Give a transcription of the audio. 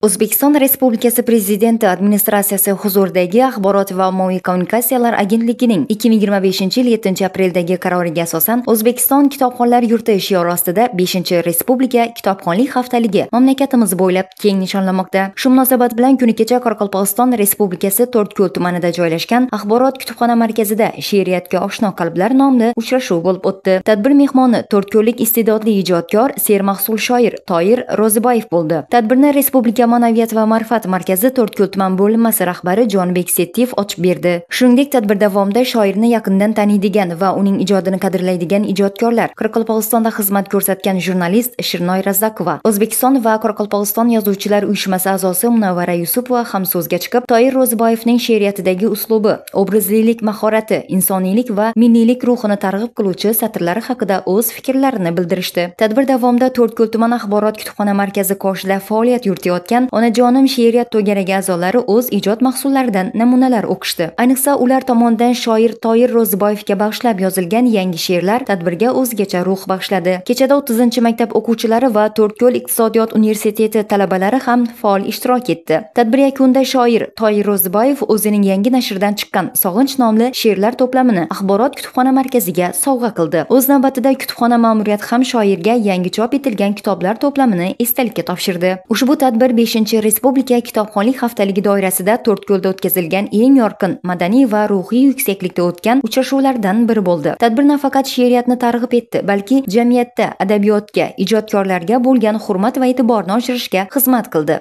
O'zbekiston Respublikasi Prezidenti administratsiyasi huzuridagi Axborot va ommaviy kommunikatsiyalar agentligining 2025-yil 7-apreldagi qaroriga asosan O'zbekiston kitobxonlar yurti shiori ostida 5-Respublika kitobxonlik haftaligi mamlakatimiz bo'ylab keng nishonlanmoqda. Shu munosabat bilan kuni kecha Qoraqalpog'iston Respublikasi To'rtko'l tumanida joylashgan Axborot kutubxona markazida She'riyatga oshno qalblar nomli uchrashuv bo'lib o'tdi. Tadbir mehmoni to'rtko'llik iste'dodli ijodkor, sermahsul shoir Toir Ro'ziboyev bo'ldi. Tadbirni Respublika Ma'naviyat va ma'rifat markazi To'rtko'l tuman bo'linmasi rahbari Jonbek Settiyev ochib berdi. Shuningdek, tadbir davomida shoirni yaqindan taniydigan va uning ijodini qadrlaydigan ijodkorlar, Qoraqalpog'istonda xizmat ko'rsatgan jurnalist Shirnoy Razakova, O'zbekiston va Qoraqalpog'iston yozuvchilar uyushmasi a'zosi Munavvara Yusupova ham so'zga chiqib, Toir Ro'ziboyevning she'riyatidagi uslubi, obrazlilik mahorati, insoniylik va milliylik ruhini targ'ib qiluvchi satrlari haqida o'z fikrlarini bildirishdi. Tadbir davomida To'rtko'l tuman axborot kutubxona markazi qoshida faoliyat yuritayotgan Onajonim she'riyat to'garagi a'zolari o'z ijod mahsullaridan namunalar o'qishdi. Ayniqsa, ular tomonidan shoir Toir Ro'ziboyevga bag'ishlab yozilgan yangi she'rlar tadbirga o'zgacha ruh bag'ishladi. Kechada 30-maktab o'quvchilari va To'rtko'l iqtisodiyot universiteti talabalari ham faol ishtirok etdi. Tadbir yakunida shoir Toir Ro'ziboyev o'zining yangi nashrdan chiqqan Sog'inch nomli she'rlar to'plamini Axborot kutubxona markaziga sovg'a qildi. O'z navbatida kutubxona ma'muriyati ham shoirga yangi chop etilgan kitoblar to'plamini esdalikka topshirdi. Ushbu tadbir 5-Respublika kitobxonlik haftaligi doirasida To'rtko'lda o'tkazilgan eng yorqin, madaniy va ruhiy yuksaklikda o'tgan uchrashuvlardan biri bo'ldi. Tadbir nafaqat she'riyatni targ'ib etdi, balki jamiyatda adabiyotga, ijodkorlarga bo'lgan hurmat va e'tiborni oshirishga xizmat qildi.